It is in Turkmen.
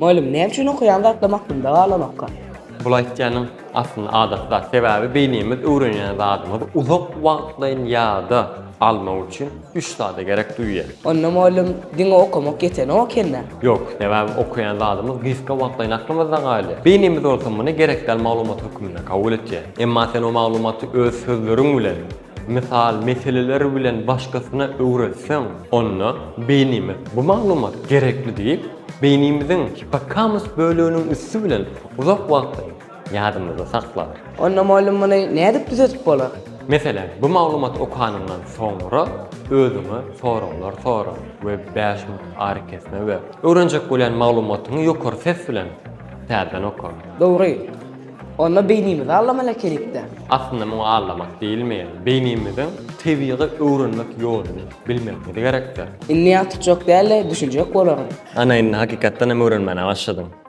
Mugallym, näme üçin okaýan zatlarym aklymda galanokka? Bul aýtýanyň aslynda adaty zat. Sebäbi beýnimiz öwrenýän zadymyzy uzak wagtlaýyn ýada almak üçin üç zada gerek duýýar. Onda mugallym, diňe okamak ýetenok ekeni? Ýok, sebäbi okaýan zadymyz gysga wagtlaýyn aklymyzda galýar. Beýnimiz bolsa muny gerek däl maglumat hökmünde kabul etýär. Emma sen o maglumaty öz sözleriň bilen, mysal, meseleler bilen başgasyna öwretseň, onda beýnimiz bu maglumat gerekli diýip, beýnimiziň hippokampus böleginiň üsti bilen uzak wagtlaýyn ýadymyzda saklar. Onda mugallym muny nädip düzedip bolar? Meselem, bu maglumaty okanyňdan soňra özüňe soraglar sora we bäş minut arakesme ber. Öwrenjek bolýan maglumatyňy ýokary ses bilen täzeden oka. Dogry. Onda beýnimizi aldamaly ekenik-dä. Aslynda muňa aldamak diýilmeýär. Beýnimiziň tebigy öwrenmek ýoluny bilmegimiz gerekdir. Indi ýat tutjak däl-de, düşünjek bolaryn. Ana indi hakykatdan hem öwrenmäne başladyň.